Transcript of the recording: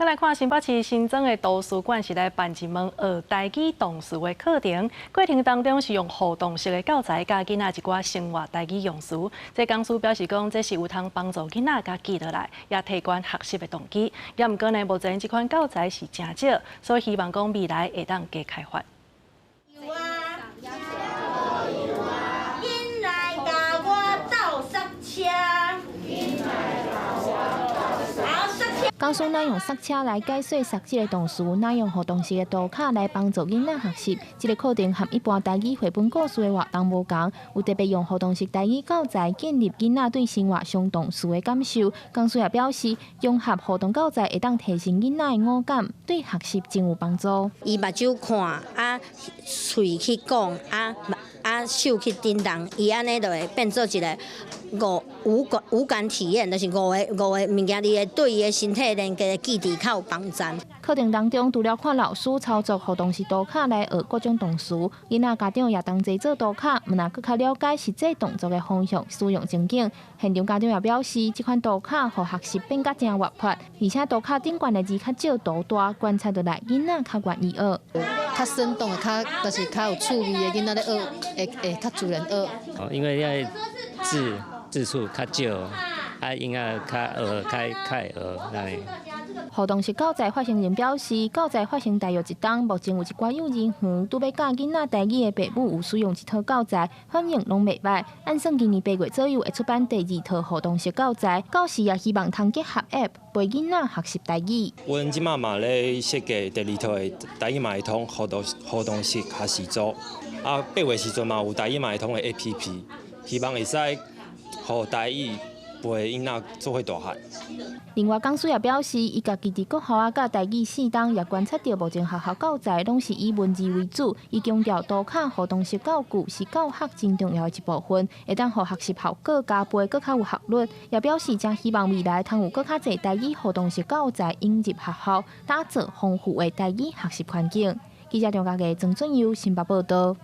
再來看新北市新莊的圖書館是來辦一門學台語動詞的課程，過程當中是用互動式的教材教囡仔一寡生活台語用詞。這講師表示講，這是有通幫助囡仔共記落來，也提懸學習的動機。也毋過呢，目前這款教材是誠少，所以希望講未來會當加開發。緊來共我鬥剎車。教師若用剎車來解說剎這個動詞，若用互動式的圖卡來幫助囡仔學習。這個課程和一般台語繪本故事的活動無仝，有特別用互動式台語教材建立囡仔對生活上動詞的感受。講師也表示，融合互動教材會當提升囡仔的五感，對學習真有幫助。伊目睭看，啊，喙去講，啊啊手去振動，伊按呢就會變做一個五五感五感體驗，就是五个五个物件，你會對伊的身體連結記憶較有幫助。課程當中，除了看老師操作互動式圖卡來學各種動詞，囡仔家長也同齊做圖卡，毋但閣較了解實際動作的方向、使用情景。現場家長也表示，這款圖卡予學習變甲誠活潑，而且圖卡頂懸的字較少塗大，觀察落來囡仔較願意學。較生動的，較就是較有趣味的囡仔咧學，會會較自然學。哦，因為遐字字數較少，啊，囡仔較學較較會學按呢。互動式教材發行人表示，教材發行大約一冬，目前有一寡幼兒園拄欲教囡仔台語的爸母有使用這套教材，反應攏袂䆀。按算今年8月左右會出版第二套互動式教材，到時也希望通結合 App 陪囡仔學習台語。阮這馬嘛咧設計第二套的台語嘛會通互動互動式學習組，啊，8月時陣嘛有台語嘛會通的 APP，希望會使予台語陪囡仔做伙大漢。另外，講師也表示，伊家己佇國校仔教台語4冬，也觀察著目前學校教材攏是以文字為主。伊強調，圖卡互動式教具是教學真重要的一部分，會當予學習效果加倍，閣較有效率。也表示，誠希望未來通有閣較濟台語互動式教材引入學校，打造豐富的台語學習環境。記者張家傑、曾俊佑新北報導。